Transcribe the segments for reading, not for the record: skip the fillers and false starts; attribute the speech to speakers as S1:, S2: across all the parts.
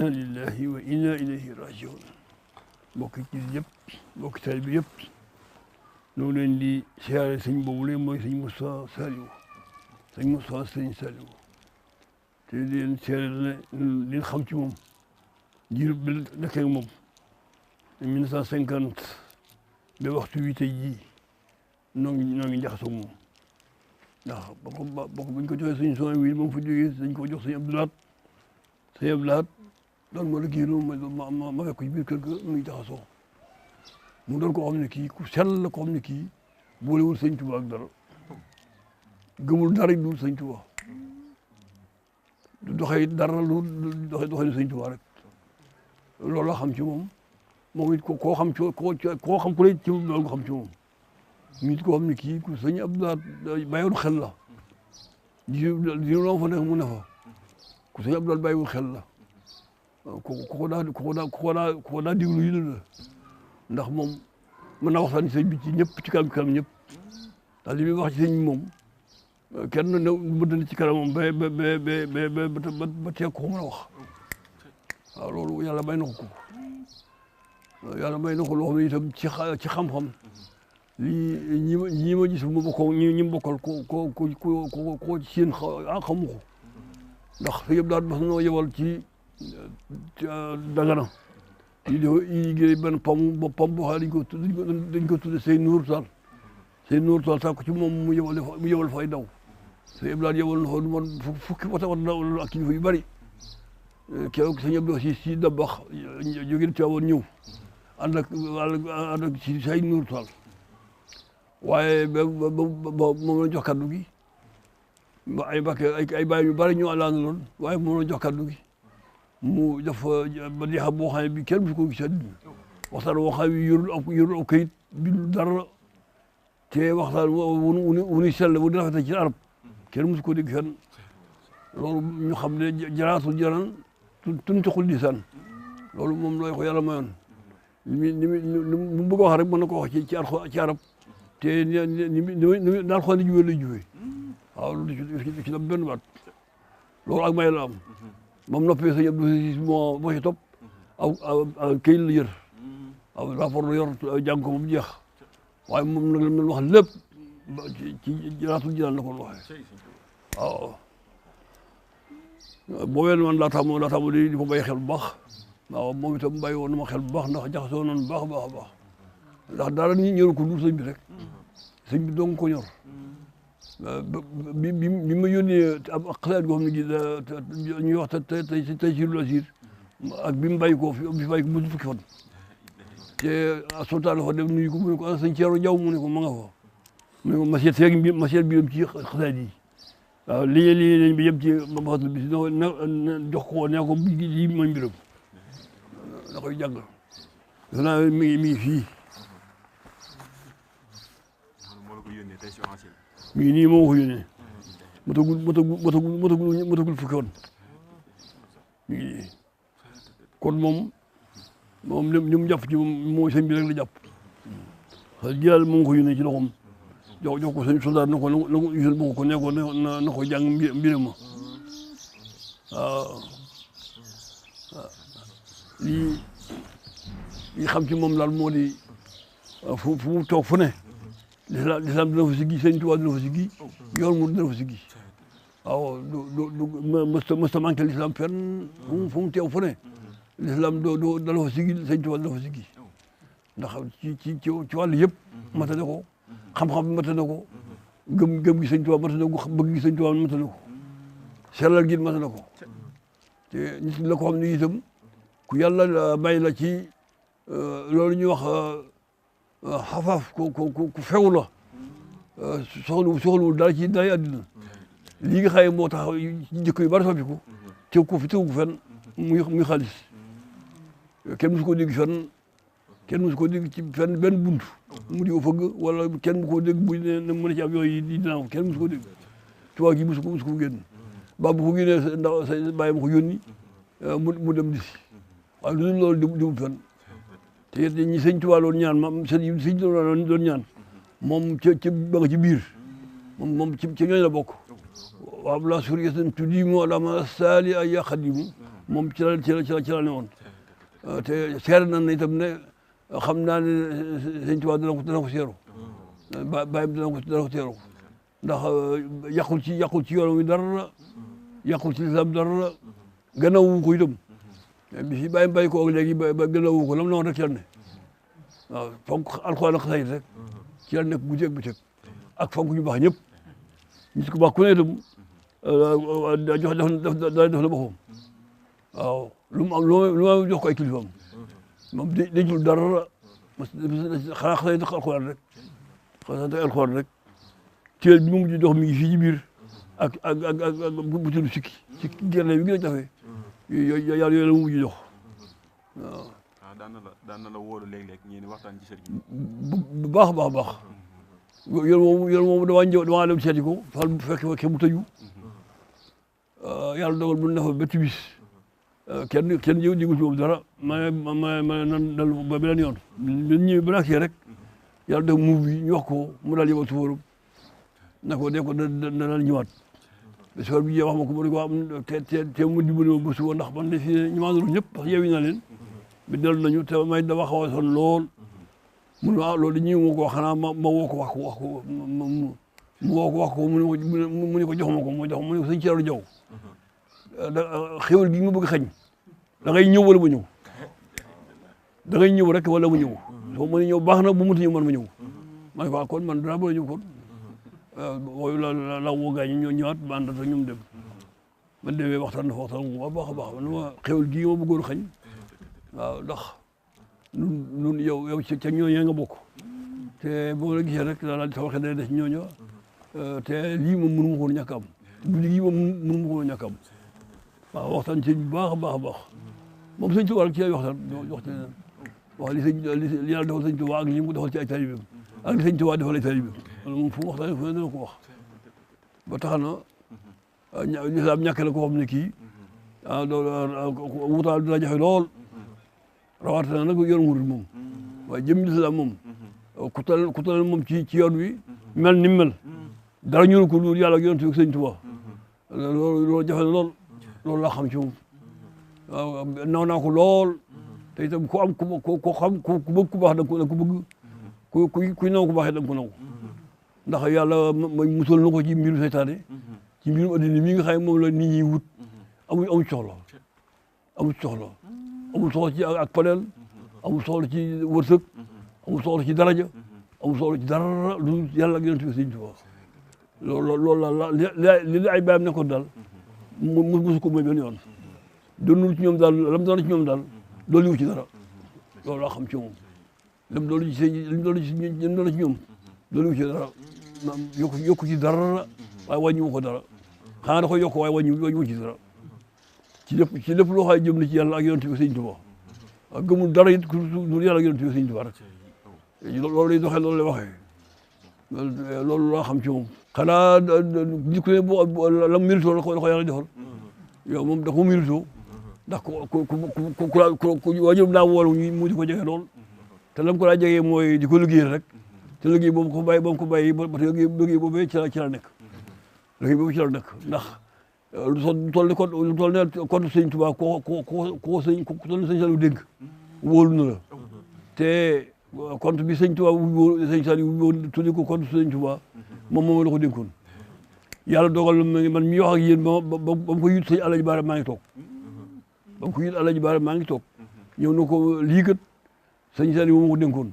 S1: inna lillahi wa inna ilayhi rajiun mbokki ci yëpp mbokki taalibe bi yëpp ñoo leen di siyaare sëñ boobu leen mooy sëñ Moustapha Saliou sëñ Moustapha sëñ Saliou te di leen siyaare ne leen xam ci moom jiir bi nekkee moom 1950 ba waxtu wi tey jii noo ngi jaxasoo moom ndax buñ ko joxee sëñ Sohaybu wi moom fa jógee dañ ko jox sëñ Abdou Lahad doon ma liggéey loolu ma fekk ci biir kër ga muy jaxasoo mu doon koo xam ne kii ku sell la koo xam ne kii boolewul sëñ Tuba ak dara gëmul dara du sëñ Tuba du doxee dara lu doxee sëñ Tuba rek loolu la xam ci moom it koo xam ku lay ci loolu nga xam ci moom nit koo xam ne kii ku sëñ Abdou Lahad bàyyiwul xel la di loo fa nekk mu ne fa ku sëñ Abdou Lahad bàyyiwul xel la ku ko daa diglu yi la ndax moom mën naa waxtaan sëñ bi ci ñëpp ci kanam ñëpp ndax li muy wax ci sëñ bi moom kenn ne bëdd ci kanamam ba teeg ko mën a wax waaw loolu yàlla may na ko yàlla may na ko loo xam ne itam ci xam-xam lii ñi ma gis mu bokkoo ñi mu bokkal ko ci seen xamu ko ndax sëñ Abdou Lahad mas noo yebal ci Dagana yi liggéey benn pom boo xam dañ ko tudde Sey Nour Tall sax ko ci moom mu yebal fay daw sëñ Abdou Lahad yebal na fa lu man fukki wata daw ak kilifa yu bëri keroog sëñ Abdou si Dabax jóge Tiwaawan ñëw ànd ak si Sey Nour Tall waaye ba moom la jox kaddu gi ay bàyyi yu bëri ñoo àndaandoo waaye moom la jox kaddu gi mu def ba jeexam boo xam ne bi kenn musu ko gis àddina waxtaan boo xam ne yorul aw kayit bindul dara te waxtaan wu ni sell wu di rafet ci arab kenn musu ko dégg fenn loolu ñu xam ne jaraatul jaran tun tuxul lisaan loolu moom lay ko yàlla mayoon mu bëgg a wax rek mën na ko wax ci arab te ni daal xool ni juwee lay juwee waaw loolu ci la benn baat loolu ak may la am moom noppee sëñ Abdou Aziz moo ci topp aw këyit la yër aw rapport la yor jàng ko moom jeex waaye moom nag la mu wax lépp ci Jaraatul Jinaan la ko waxee waaw boobee man laa tàmm di ko bàyyi xel bu baax waaw moom itam bàyyi woon na ma xel bu baax ndax jaxasoo noonu baax a baax ndax dara ni ñëru ko dul sëñ bi rek sëñ bi dong ko ñor bi ma yónnee ab xalaat goo xam ne gi ñuy wax tey ci Asir ak bi mu bàyyi ko bi bàyyi ko mu fukki fan te sultaan dafa dem nuyu ko mu ne ko sëñ Ceerno Jaw mu ne ko ma nga fa mu ne ko masiet bi yëm ci xalaat yi waaw lii lañ bi yëm ci mafatul bi jox ko ne ko lii mooy mbiram da koy jàng defe naa mi ngi fii mi ngi nii moo ko yónnee matagul fukki woon mi ngi nii kon moom li mu jàpp ci moom mooy sëñ bi rek la jàpp jëlaal moo ko yónnee ci loxoom jox ko sëñ soldat na ko usel boo ko nekkoon na ko jàng mbirama waaw lii xam ci moom daal moo di fu mu toog fu ne lislaam dina fa siggi sëñ Tuubaa dina fa siggi yoon mu dina fa siggi waaw mësta manqué lislaam fenn fu mu teew fu ne lislaam dana fa siggi sëñ Tuubaa dina fa siggi ndax ci wàllu yëpp mata na ko xam-xam bi mata na ko gëm gi sëñ Tuubaa mata na ko bëgg gi sëñ Tuubaa mata na ko sellal gi mata na ko te nit la ko xam ne itam ku yàlla may la ci loolu ñuy wax xafaaf ku few la soxlawul dara ci day àddina lii nga xaye moo tax jikko yu bari soppiku te ko fi tegu fenn muy xaalis kenn musu ko dégg fenn kenn musu ko dégg ci fenn benn bunt mu di ko fëgg wala kenn mu ko dégg bu ne mën a ci am yooyu di dinaaw kenn musu ko dégg tubaab gi musu ko génn ba bu ko génnee ndax sa bàyyi ma ko yónni mu dem disi waaye lu dul loolu dimul fenn te it ñi sëñ Tuubaa loon ñaan sëñ doon ñaan moom ba nga ci biir moom ci ñooñu la bokk waaw la suriyatan tuddimu alama sali ay xadimu moom ci la ne woon te seere nañ ne itam ne xam naa ne sëñ Tuubaa dana ko seeru bàyyim dana ko seeru ndax yàqul ci yoon wi dara yàqul ci lislaam dara gannaaw wu ko itam bi fi bàyyi ko ak léegi ba gannaaw wu ko lam noonu rek ci la ne waaw fonk alxuraan ak xasida rek ci la nekk guddi ak bëccëg ak fonk ñu baax ñëpp nit ku baax ku ne itam def la boppam waaw lu ma jox ko ay kilifaam moom denc dara xanaa xasida ak alxuraan rek téel bi mu mujj dox mi ngi fii ci biir ak bu tudd sikki gerte bi gën a jafe yooyu la mu mujj dox waaw.
S2: daan na la wóolu léeg-léeg ñeen waxtaan ci sëriñ
S1: bu baax a baax yoon moom damaa dem seeti ko fal bu fekkee mu tëju yàlla dogal bu ne fa bétti bis kenn jégul ci moom dara ma nan dal ba beneen yoon ñun ñëwee ba nagsee rek yàlla def mu bi ñu wax ko mu daal yebal sufóoram na ko dee ko dana ñëwaat sufóor bi wax ma ko mu ne ko te mu dimbali ma ba suba ndax man de fii ñu maandoon ñëpp parce que yeewi naa leen bi dellu nañu te may dama xaw a sonn lool mun ma loolu ñëw ma ko xanaa ma woo ko wax ko mu woo ko wax ko mu ne ko jox ma ko mu ne ko sëñ Ceerno Jaw xéwal gi nga bëgg xañ da ngay ñëw wala ma ñëw da ngay ñëw rek wala ma ñëw soo mënee ñëw baax na bu mënut ñëw man ma ñëw ma ne ko kon man dara bëgg a ñëw kon waaw la woo gaañ ñoo ñëwaat ba ànd ak ñoom dem man demee waxtaan bu baax a baax man ma xéwal gi ma bëggoon xañ waaw ndax nun yow ca ñooñee nga bokk te boo la gisee rek daal sama xel day des ñooñu te lii moom mënu ma ko woon ñàkk am guddi gii moom mënu ma ko woon ñàkk am waaw waxtaan ci bu baax a baax a baax moom sëñ Tuubaa rek ci ay waxtaan wax li yàlla defal sëñ Tuubaa ak li mu defal ci ay taalibeem ak li sëñ Tuubaa defal ay taalibeem moom fu mu waxtaan fu ne dana ko wax ba tax na lislaam ñàkk la ko xam ne kii wutaal dina jafe lool rawatina nag yoon murid moom waaye jëm lislaam moom ku tal moom ci yoon wi mel ni mel dara ñëw ko lu yàlla ak yonent bi sëñ Tuubaa loolu jafe na lool loolu laa xam ci moom waaw naw naa ko lool te itam ku am ku xam ku bëgg ku baax da nga ko bëgg kuy naw ku baax da nga ko naw ndax yàlla musal na ko ci mbiru seytaane ci mbiru addina mi nga xam ne moom la nit ñi wut amul soxla amul soxla ci ak paleel amul soxla ci wërsëg amul soxla ci daraja amul soxla ci dara lu yàlla ak yonent bi sëñ Tuubaa loolu li ay baayam nekkoon daal mosu ko mooy benn yoon doonul ci ñoom daal lam doon ci ñoom daal doolu ci dara loolu laa xam ci moom lam doolu ci sëñ lim doolu ci ñoom doolu ci dara yokku ci dara waaye wàññiwu ko dara xanaa da koy yokk waaye wàññiwu ci dara ci lépp loo xam ne jëm na ci yàlla ak yonent bi sëñ Tuubaa ak gëmul dara it du yàlla ak yonent bi sëñ Tuubaa rek loolu lay doxee loolu lay waxee loolu laa xam ci moom xanaa di ko ne lam mérito la ko yàlla defal yow moom da ko mérito ndax ku wajurum daa wool mu di ko jege lool te lam ko daa jegee mooy di ko liggéey rek te liggéey boobu ko bàyyi ba liggéey boobu ci la nekk liggéey boobu ci la nekk ndax lu toll ne kon sëñ Tuubaa ko toll ne sëñ Saliou dénk wóolu na la te compte bi sëñ Tuubaa sëñ Saliou tudde ko compte sëñ Tuubaa moom la ko dénkoon yàlla dogal man mi wax ak yéen ba mu ko yit sëñ Alaaji Baara maa ngi toog ba mu ko yit Alaaji Baara maa ngi toog ñëw na ko lii kat sëñ Saliou moo ko dénkoon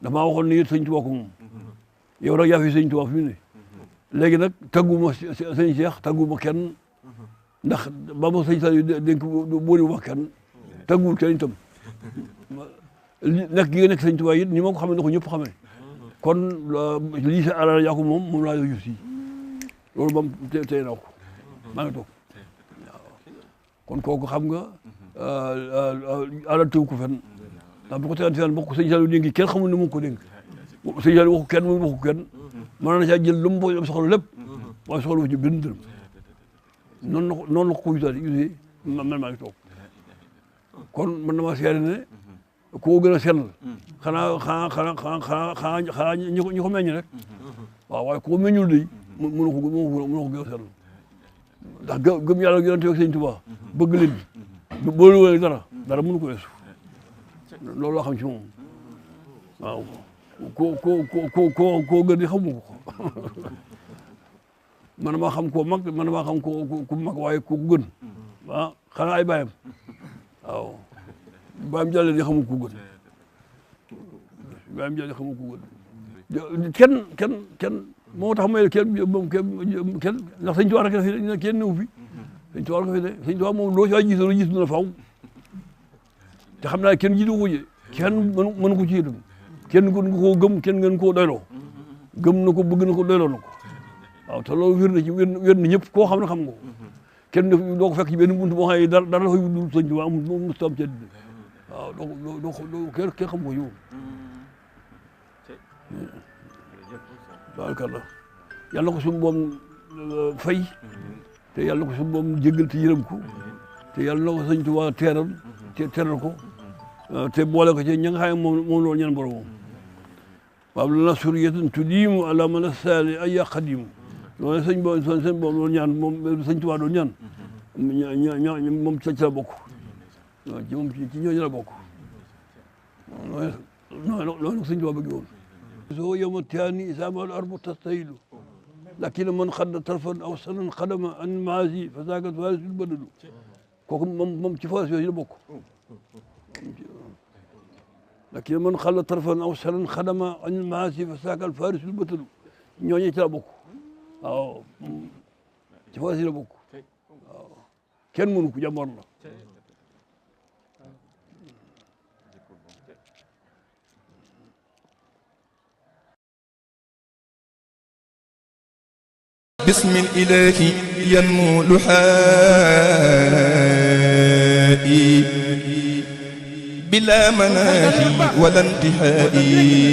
S1: damaa waxoon ne yit sëñ Tuubaa ko moom yow nag yaa fi sëñ Tuubaa fi mu ne léegi nag tagguma sëñ Cheikh tagguma kenn ndax ba ma sëñ Saliou dénk boole ma kenn tagguwul kenn itam nekk gi nga nekk sëñ Tuubaa it ni ma ko xamee na ko ñëpp xamee kon lii sa alal yaa ko moom laa yor si loolu moom tey na ko maa ngi toog kon kooku xam nga alal tëw ko fenn ndax bu ko tegaan fenn bokk sëñ Saliou dénk kenn xamul ne mu ko dénk sëñ Saliou waxu kenn mu waxu kenn mën na caa jël lu mu soxla lépp waaye soxla wu ci benn dërëm noonu la ko yutaat gisee man maa ngi toog kon man dama seere ne koo gën a sell xanaa ñi ko meññ rek waaw waaye koo meññul day mënoo ko gën a sell ndax gëm yàlla yonent ak sëñ Tuubaa bëgg leen boolu wala dara mënu ko weesu loolu laa xam ci moom waaw koo gën di xamu ko man maa xam koo mag man maa xam ku mag waaye ku gën ah xanaa ay bàyyam waaw bàyyam jàlle di xamu ku gën bàyyam jàlle xamu ku gën kenn moo tax may kenn ndax sëñ Tuubaa rek fi kenn newu fi sëñ Tuubaa rek fi ne sëñ Tuubaa moom loo ci waay gisoo gis na faw te xam naa kenn jiitu ko ji kenn mënu ko ci itam kenn gën koo gëm kenn ngeen koo doyloo gëm na ko bëgg na ko doyloo na ko waaw te loolu wér na ci wér na ñëpp koo xam ne xam nga ko kenn doo ko fekk ci benn buntu boo xam ne dara la fay dul sëñ Tuubaa amul musta am ci àddina waaw doo kenn xam ko ci moom barkalla yàlla ko suñu boom fay te yàlla ko suñu boom jéggal te yërëm ko te yàlla na ko sëñ Tuubaa teral ko te boole ko ci ña nga xam ne moom loolu ñaan borom moom waaw lana suriyatan tudiimu ala man sali ay qadimu loolu sëñ boom loolu ñaan moom sëñ Tuubaa doon ñaan moom ci la bokk waaw ci moom ci ñooñu la bokk loolu nag sëñ Tuubaa bëgg woon so yawma tiyaani isamal arbu tastahilu lakin man xadda tarfan aw sanan xadama an maasi fa saakat farisul badalu kooku moom ci faras yooyu la bokk lakin man xadda tarfan aw sanan xadama an maasi fa saakat farisul badalu ñooñu ci la bokk waaw ci faras yi la bokk waaw kenn mënu ko jàmbar la
S3: بسم الإله ينمو لحائي بلا مناهي ولا انتهائي.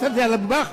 S4: sant Yàlla bu baax.